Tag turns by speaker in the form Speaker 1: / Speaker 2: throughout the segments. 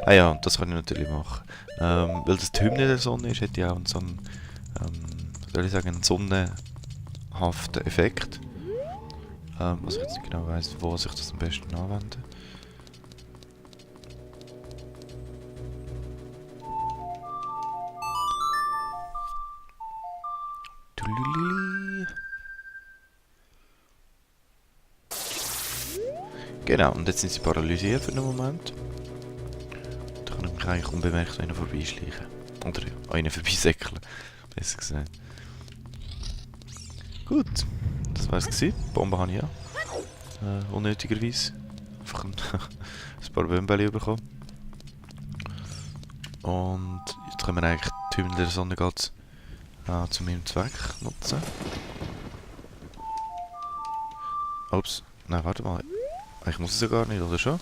Speaker 1: Ah ja, und das kann ich natürlich machen. Weil das die Hymne der Sonne ist, hätte ich auch so einen, was soll ich sagen, einen sonnenhaften Effekt. Was ich jetzt nicht genau weiss, wo sich das am besten anwenden. Tululili. Genau, und jetzt sind sie paralysiert für einen Moment. Da kann ich mich eigentlich unbemerkt an ihnen vorbeischleichen. Oder an ihnen vorbeisäckeln, besser gesagt. Gut, das war's gewesen. Die Bombe habe ich ja. Unnötigerweise. Einfach ein paar Bömbeli bekommen. Und jetzt können wir eigentlich die Hymne der Sonne zu meinem Zweck nutzen. Ups, nein, warte mal. Ich muss es ja gar nicht, oder schon?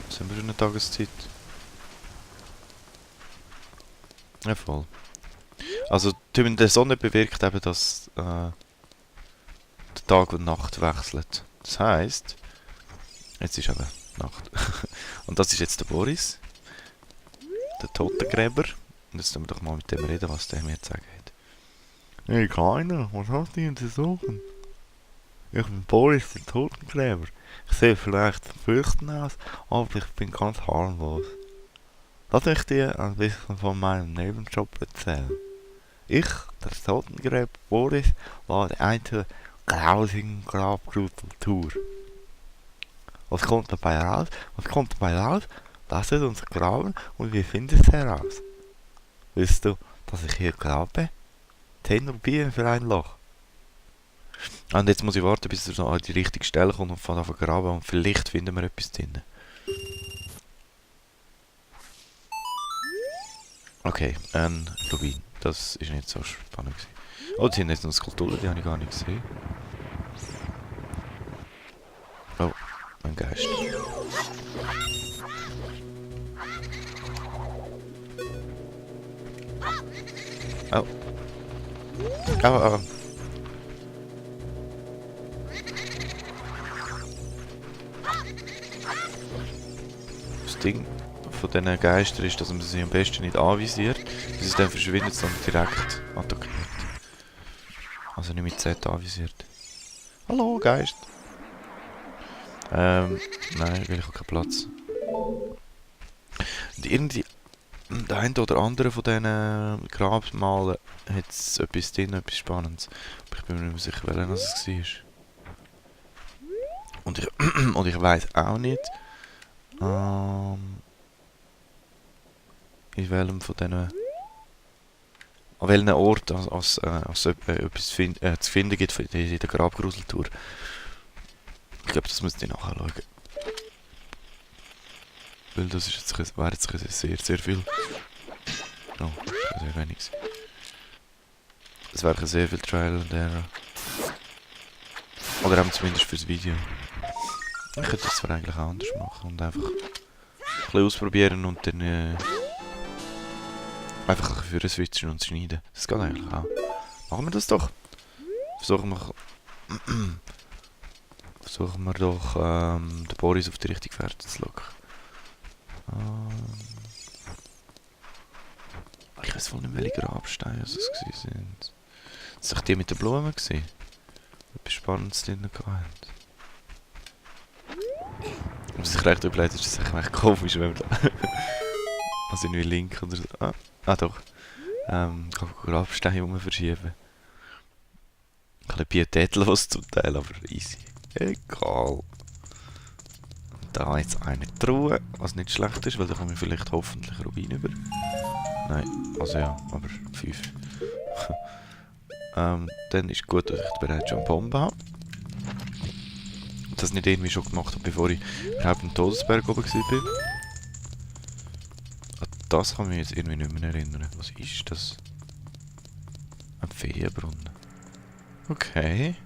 Speaker 1: Sind wir schon in der Tageszeit? Ja, voll. Also, die Hymne der Sonne bewirkt eben, dass der Tag und Nacht wechselt. Das heisst, jetzt ist eben Nacht. Und das ist jetzt der Boris, der Totengräber. Und jetzt müssen wir doch mal mit dem reden, was der mir zu sagen hat. Hey Kleiner, was hast du denn zu suchen? Ich bin Boris, der Totengräber. Ich sehe vielleicht zu fürchten aus, aber ich bin ganz harmlos. Lass mich dir ein bisschen von meinem Nebenjob erzählen. Ich, der Totengräber Boris, lade eine grausigen Grabgruseltour. Was kommt dabei raus? Was kommt dabei raus? Lasst uns graben und wir finden es heraus. Willst du, dass ich hier grabe? 10 Rubinen für ein Loch. Und jetzt muss ich warten, bis er so an die richtige Stelle kommt und von anfangen zu graben und vielleicht finden wir etwas drin. Okay, ein Rubin. Das ist nicht so spannend gewesen. Oh, da sind jetzt noch Skulpturen, die habe ich gar nicht gesehen. Oh, ein Geist. Oh. Oh. Das Ding von diesen Geistern ist, dass man sie am besten nicht anvisiert, bis es dann verschwindet, sondern direkt attackiert. Also nicht mit Z anvisiert. Hallo, Geist. Nein, will ich auch keinen Platz. Und irgendwie, der eine oder andere von diesen Grabmalen hat etwas drin, etwas Spannendes. Aber ich bin mir nicht mehr sicher, welcher es war. Und ich weiss auch nicht, in welchem von diesen... An welchem Ort als etwas zu finden gibt in der Grabgruseltour. Ich glaube, das müsst ihr nachher schauen. Weil das ist jetzt, wäre jetzt sehr, sehr viel. Oh, sehr wenig. Das wäre sehr viel Trial and Error. Oder eben zumindest fürs Video. Ich könnte das zwar eigentlich auch anders machen und einfach ein bisschen ausprobieren und dann einfach für switchen und schneiden. Das geht eigentlich auch. Machen wir das doch. Versuchen wir doch den Boris auf die richtige Fährte zu locken. Ich weiß wohl nicht, welche Grabsteine es sind. Das waren die mit den Blumen. Etwas Spannendes drin gehabt. Was sich recht überlegt, ist das eigentlich komisch, wenn man da... also irgendwie Link oder so... doch. Grabsteine verschieben. Ein bisschen pietätlos zum Teil, aber easy. Egal. Da jetzt eine Truhe, was nicht schlecht ist, weil da kommen wir vielleicht hoffentlich Rubin über. Nein, also ja, aber 5. Dann ist gut, dass ich bereits schon eine Bombe habe. Und das nicht irgendwie schon gemacht habe, bevor ich überhaupt im Todesberg oben war. An das kann ich mich jetzt irgendwie nicht mehr erinnern. Was ist das? Ein Feenbrunnen. Okay.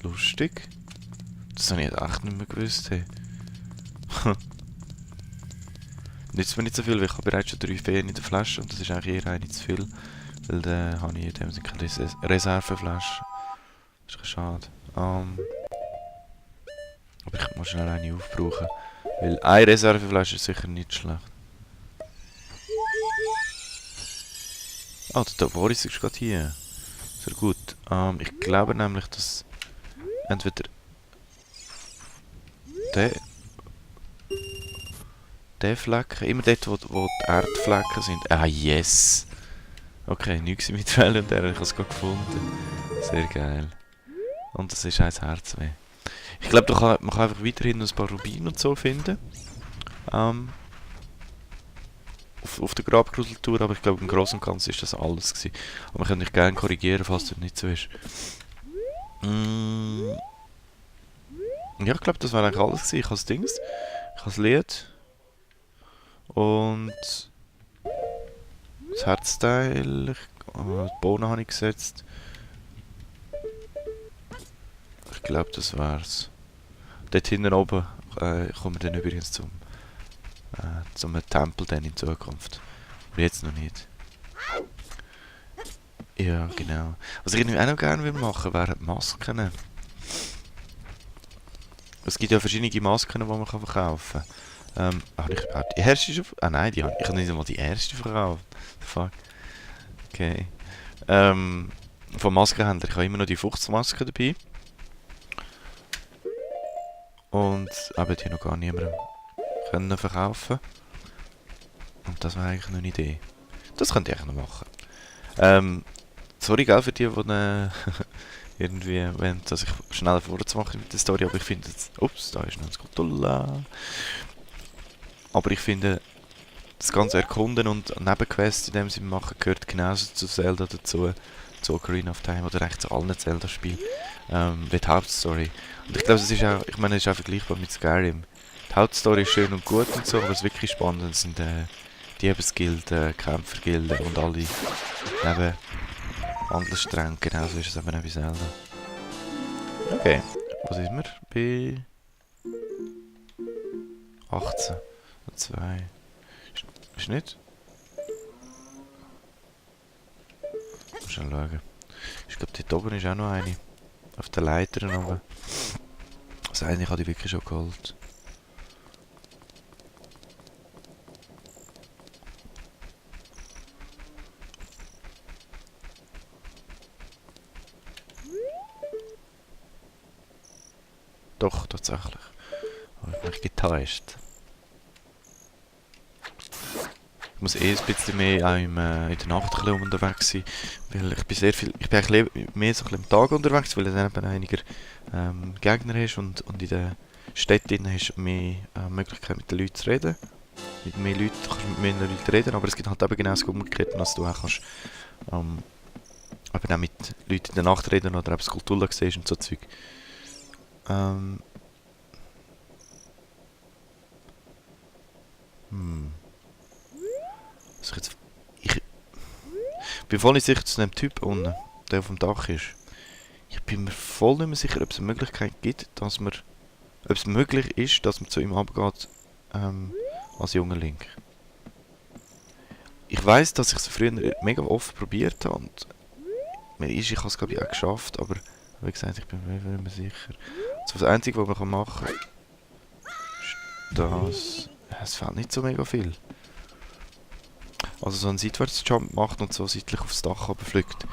Speaker 1: Lustig. Das habe ich jetzt echt nicht mehr gewusst. Hey. Nützt mir nicht so viel, weil ich habe bereits schon 3 Feen in der Flasche und das ist eigentlich eher eine zu viel. Weil dann habe ich in dem Sinne keine Reserveflasche. Das ist schade. Aber ich muss schnell eine aufbrauchen. Weil eine Reserveflasche ist sicher nicht schlecht. Ah, der Boris ist gerade hier. Sehr gut. Ich glaube nämlich, dass entweder der Flecken, immer dort, wo die Erdflecken sind. Ah, yes! Okay, nichts mit Wellen und ich habe es gerade gefunden. Sehr geil. Und das ist 1 Herz weh. Ich glaube, man kann einfach weiterhin ein paar Rubine und so finden. Auf der Grabgruseltour, aber ich glaube im Großen und Ganzen ist das alles gewesen. Aber man kann dich gerne korrigieren, falls das nicht so ist. Ja, ich glaube, das war eigentlich alles gewesen. Ich habe das Dings, ich habe das Lied und das Herzteil, die Bohnen habe ich gesetzt. Ich glaube, das war's. Dort hinten oben kommen wir dann übrigens zum Tempel dann in Zukunft. Aber jetzt noch nicht. Ja, genau. Was ich irgendwie auch noch gerne machen will, wären Masken. Es gibt ja verschiedene Masken, die man verkaufen kann. Habe ich die erste schon... Ah nein, ich habe nicht einmal die erste verkauft. Fuck. Okay. Vom Maskenhändler, ich habe immer noch die Fuchsmaske dabei. Und eben die noch gar niemandem können verkaufen. Und das wäre eigentlich noch eine Idee. Das könnte ich eigentlich noch machen. Sorry, gell, für die, die irgendwie wollen, dass ich schneller vorwärts mache mit der Story, aber ich finde jetzt... Ups, da ist noch ein Skutulla. Aber ich finde, das ganze Erkunden und Nebenquests, in dem sie machen, gehört genauso zu Zelda dazu, zu Ocarina of Time oder eigentlich zu allen Zelda-Spielen, wie die Hauptstory. Und ich glaube, es ist auch, ich meine, es ist auch vergleichbar mit Skyrim. Die Hauptstory ist schön und gut und so, aber was wirklich spannend sind Diebesgilden, Kämpfergilden und alle Handelsstränge. Genauso ist es eben auch bei Zelda. Okay, was ist wir? Bei 18. 2. Ist nicht? Muss schon schauen. Ich glaube, dort oben ist auch noch eine. Auf der Leiter oben. Also eigentlich habe ich wirklich schon geholt. Doch, tatsächlich. Habe ich mich getäuscht. Ich muss ein bisschen mehr auch in der Nacht ein bisschen unterwegs sein, weil ich bin eigentlich mehr so ein bisschen am Tag unterwegs, weil es dann eben einiger Gegner hast und in den Städten hast du mehr Möglichkeit mit den Leuten zu reden. Mit mehr Leuten kannst du mit mehr Leuten reden, aber es gibt halt eben genau das Umgekehrte, dass du auch kannst eben auch mit Leuten in der Nacht reden oder eben Skutulla siehst und so Zeug. Ich bin voll nicht sicher zu dem Typ unten, der auf dem Dach ist. Ich bin mir voll nicht mehr sicher, ob es eine Möglichkeit gibt, ob es möglich ist, dass man zu ihm abgeht, als junger Link. Ich weiss, dass ich es früher mega oft probiert habe und ich habe es glaube ich auch geschafft, aber wie gesagt, ich bin mir nicht mehr sicher. Also das Einzige, was man machen kann, ist das... Ja, es fehlt nicht so mega viel. Also so einen Seitwärtsjump macht und so seitlich aufs Dach runterfliegt.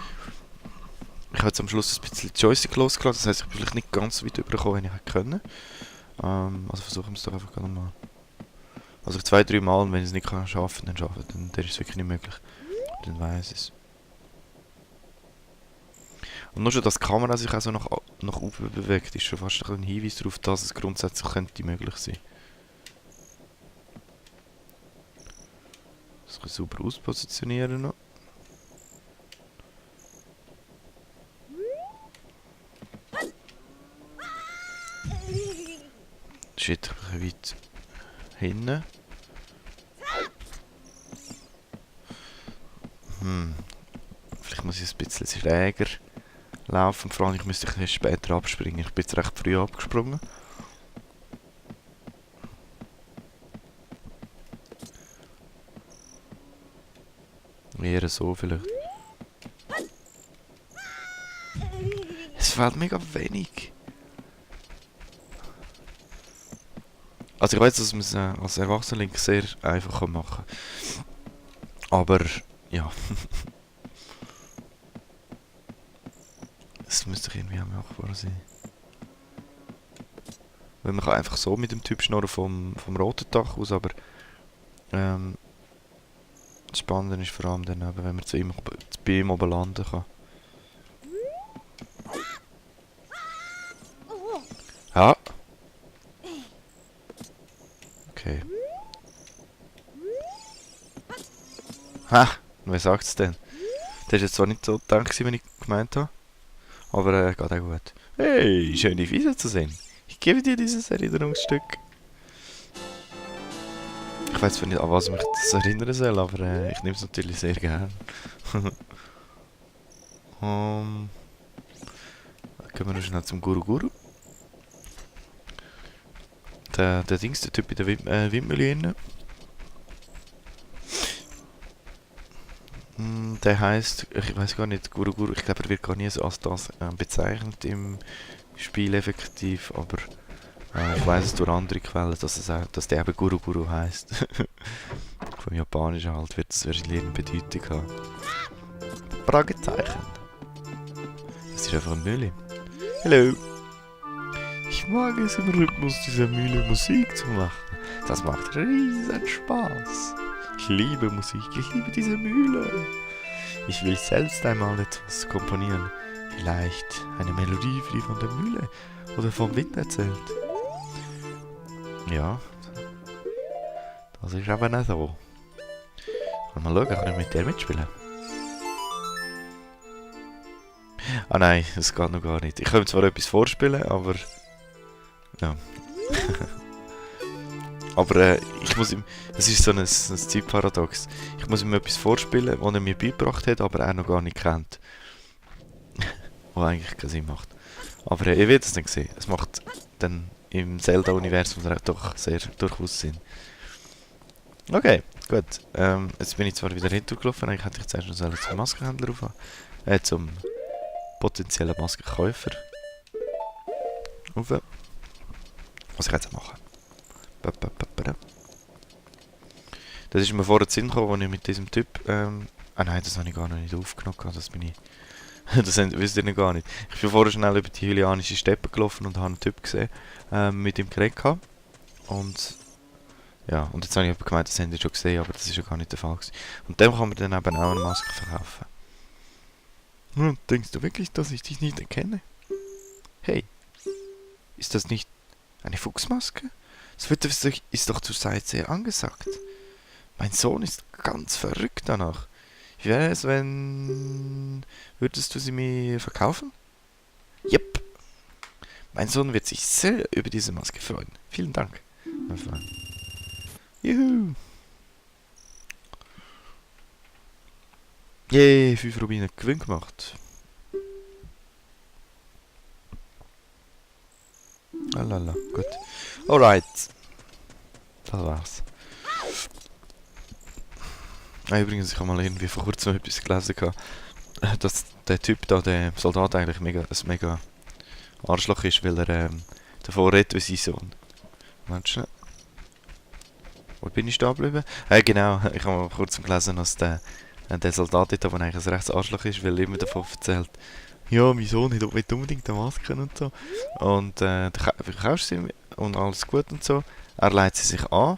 Speaker 1: Ich habe jetzt am Schluss ein bisschen die Joystick losgelassen, das heisst, ich bin vielleicht nicht ganz so weit übergekommen, wie ich hätte können. Also versuchen wir es doch einfach nochmal. Also 2-3 Mal, und wenn ich es nicht schaffen kann, dann ist es wirklich nicht möglich. Dann weiss ich es. Und nur schon, dass die Kamera sich auch so nach oben bewegt, ist schon fast ein Hinweis darauf, dass es grundsätzlich könnte möglich sein. Das kann ich super auspositionieren noch. Shit, ein bisschen weit hinten. Vielleicht muss ich ein bisschen schräger laufen. Vor allem, ich müsste ein bisschen später abspringen. Ich bin jetzt recht früh abgesprungen. Eher so vielleicht. Es fehlt mega wenig. Also Also ich weiß, dass man es als Erwachsener sehr einfach machen kann. Aber, ja. Es müsste doch irgendwie auch machbar sein. Weil man kann einfach so mit dem Typ schnurren vom roten Dach aus, aber das Spannende ist vor allem dann eben, wenn man bei ihm oben landen kann. Ja. Okay. Ha! Wer sagt es denn? Das ist jetzt zwar nicht so gedacht, wenn ich gemeint habe, aber geht auch gut. Hey, schön dich wiederzusehen. Ich gebe dir dieses Erinnerungsstück. Ich weiß zwar nicht, an was mich das erinnern soll, aber ich nehme es natürlich sehr gern. Dann gehen wir noch schnell zum Guru Guru. Der Dings, der Typ in der Windmühle. Der heisst, ich weiß gar nicht, Guru Guru, ich glaube, er wird gar nie so als das bezeichnet im Spiel effektiv, aber ich weiß es durch andere Quellen, dass der eben Guru Guru heisst. Vom Japanischen halt wird es wahrscheinlich eine Bedeutung haben. Fragezeichen. Das ist einfach eine Mühle. Hallo. Ich mag es im Rhythmus dieser Mühle Musik zu machen. Das macht riesen Spaß. Ich liebe Musik, ich liebe diese Mühle. Ich will selbst einmal etwas komponieren. Vielleicht eine Melodie wie von der Mühle oder vom Wind erzählt. Ja, das ist aber nicht so. Mal schauen, kann ich mit der mitspielen? Ah nein, das geht noch gar nicht. Ich könnte zwar etwas vorspielen, aber... Ja. Aber ich muss ihm... Es ist so ein Zeitparadox. Ich muss ihm etwas vorspielen, das er mir beigebracht hat, aber er noch gar nicht kennt. Was eigentlich keinen Sinn macht. Aber ihr werdet es dann sehen. Es macht dann im Zelda-Universum doch sehr durchaus Sinn. Okay, gut. Jetzt bin ich zwar wieder hintergelaufen, eigentlich hätte ich zuerst noch zum Maskenhändler rauf. Zum potenziellen Maskenkäufer. Rauf. Was ich jetzt mache. Das ist mir vorher in den Sinn gekommen, als ich mit diesem Typ... ah nein, das habe ich gar noch nicht aufgenommen. Das bin ich... das wisst ihr noch gar nicht. Ich bin vorher schnell über die Hylianische Steppe gelaufen und habe einen Typ gesehen, mit ihm geredet gehabt. Und... Ja, und jetzt habe ich aber gemeint, das habt ihr schon gesehen, aber das ist ja gar nicht der Fall gewesen. Und dem kann man dann eben auch eine Maske verkaufen. Hm, denkst du wirklich, dass ich dich nicht erkenne? Hey, ist das nicht eine Fuchsmaske? Das Wetter ist doch zurzeit sehr angesagt. Mein Sohn ist ganz verrückt danach. Wie wäre es, wenn... Würdest du sie mir verkaufen? Jep. Mein Sohn wird sich sehr über diese Maske freuen. Vielen Dank. Juhu. Yay, 5 Rubine Gewinn gemacht. Alala, gut. Alright. Das war's. Ah, übrigens, ich habe mal irgendwie vor kurzem etwas gelesen, dass der Typ da, der Soldat, eigentlich ein mega Arschloch ist, weil er davor redet wie sein Sohn. Mensch, wo bin ich da geblieben? Genau, ich habe mal kurz gelesen, dass der Soldat dort, der eigentlich ein rechts Arschloch ist, weil er immer davon erzählt, ja, mein Sohn will unbedingt eine Maske und so. Und du kaufst sie und alles gut und so. Er leitet sie sich an.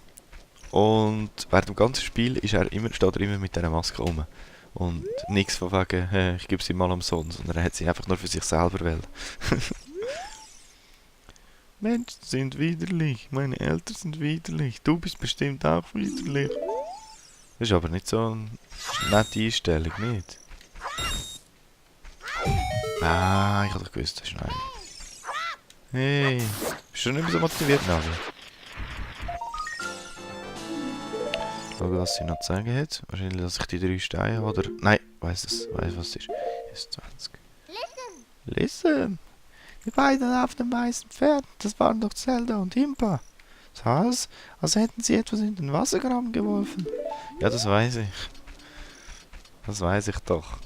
Speaker 1: Und während dem ganzen Spiel steht er immer mit dieser Maske rum. Und nichts von wegen, ich gebe sie mal am Sohn, sondern er hat sie einfach nur für sich selber gewählt. Menschen sind widerlich, meine Eltern sind widerlich, du bist bestimmt auch widerlich. Das ist aber nicht so eine nette Einstellung, nicht? Ah, ich hab doch gewusst, das ist nein. Hey, bist du nicht mehr so motiviert, Navi? Schauen, was sie noch zu sagen hat. Wahrscheinlich, dass ich die 3 Steine habe, oder... Nein, weiss was es ist. Ist 20. Listen! Die beiden auf dem weißen Pferd, das waren doch Zelda und Impa. Was? Als hätten sie etwas in den Wassergraben geworfen. Ja, das weiß ich. Das weiß ich doch.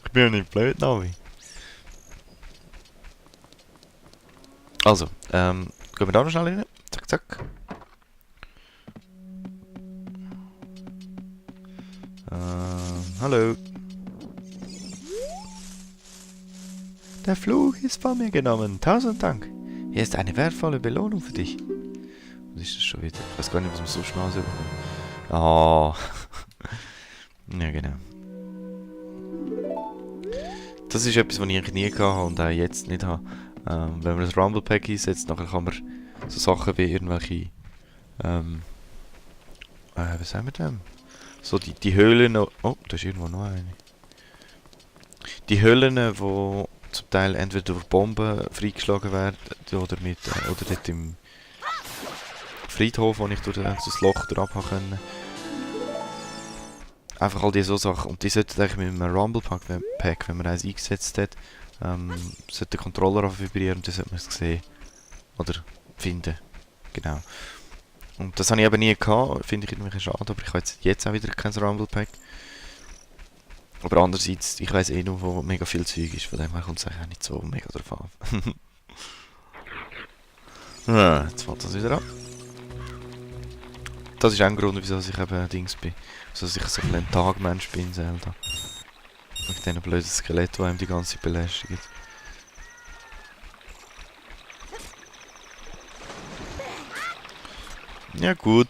Speaker 1: Ich bin ja nicht blöd, Navi. Also, gehen wir da noch schnell rein. Zack, zack. Hallo. Der Fluch ist von mir genommen. 1000 Dank. Hier ist eine wertvolle Belohnung für dich. Was ist das schon wieder? Ich weiß gar nicht, was man so schnell bekommt. Ah. Ja, genau. Das ist etwas, was ich eigentlich nie hatte und auch jetzt nicht habe. Wenn man das Rumble Pack einsetzt, dann kann man so Sachen wie irgendwelche... was sagen wir denn? So die Höhlen... Oh, da ist irgendwo noch eine. Die Höhlen, die zum Teil entweder durch Bomben freigeschlagen werden oder oder dort im Friedhof, wo ich durch das Loch durchab können. Einfach all diese so Sachen. Und die sollten eigentlich mit einem Rumble Pack, wenn man eins eingesetzt hat, sollte der Controller vibrieren und dann sollte man es sehen. Oder finden. Genau. Und das habe ich eben nie gehabt, finde ich irgendwie schade, aber ich habe jetzt auch wieder kein Rumble Pack. Aber andererseits, ich weiss eh noch, wo mega viel Zeug ist, von dem her kommt es eigentlich auch nicht so mega drauf an. Ja, jetzt fällt das wieder ab. Das ist auch ein Grund, wieso ich eben Dings bin. Wieso ich so ein Tagmensch bin in Zelda. Mit diesen blöden Skelett, die einem die ganze Zeit belästigen. Ja gut.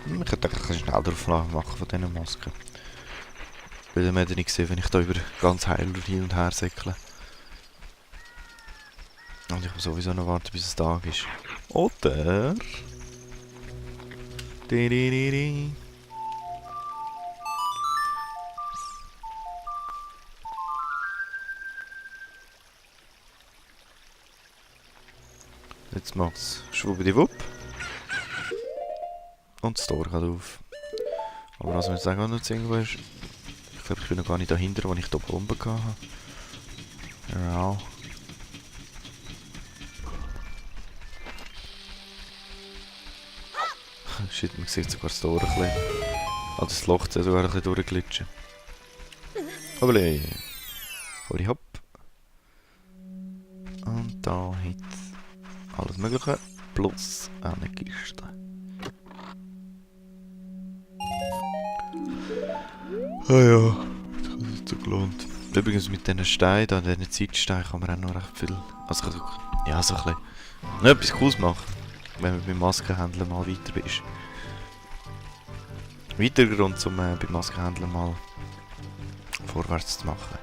Speaker 1: Ich könnte eigentlich eine Schnelldurchlauf machen von diesen Masken. Weil dann hätte ich nicht gesehen, wenn ich da über ganz heil hin und her säckle. Und ich muss sowieso noch warten, bis es Tag ist. Oder... Jetzt macht's schwuppdiwupp. Und das Tor geht auf. Aber was man jetzt auch noch irgendwo ist... Ich glaube, ich bin noch gar nicht dahinter, wo ich da Bomben hatte. Ja. Shit, man sieht sogar das Tor ein bisschen. Also das Loch sogar ein bisschen durchglitschen. Aber Hori hopp. Und da hat alles Mögliche. Plus eine Kiste. Ah ja, das hat sich so gelohnt. Übrigens mit diesen Steinen, an diesen Zeitsteinen kann man auch noch recht viel... Also ja, so ein bisschen... Noch etwas Cooles machen, wenn man beim Maskenhändler mal weiter ist. Weiterer Grund, um beim Maskenhändler mal vorwärts zu machen.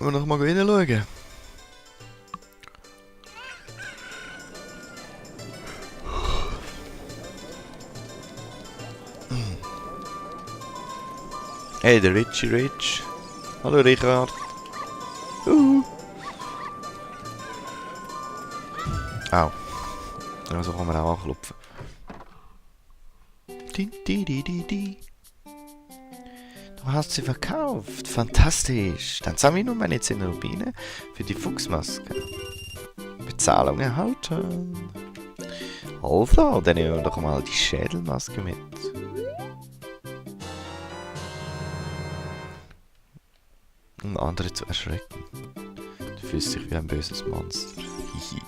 Speaker 1: Und noch mal reinschauen. Hey, der Richie Rich. Hallo Richard. Au. Ja, so kann man auch anklopfen. Du hast sie verkauft. Fantastisch. Dann zahle ich nun meine 10 Rubine für die Fuchsmaske. Bezahlung erhalten. Also, dann nehmen wir doch mal die Schädelmaske mit. Um andere zu erschrecken. Du fühlst dich wie ein böses Monster. Hihi.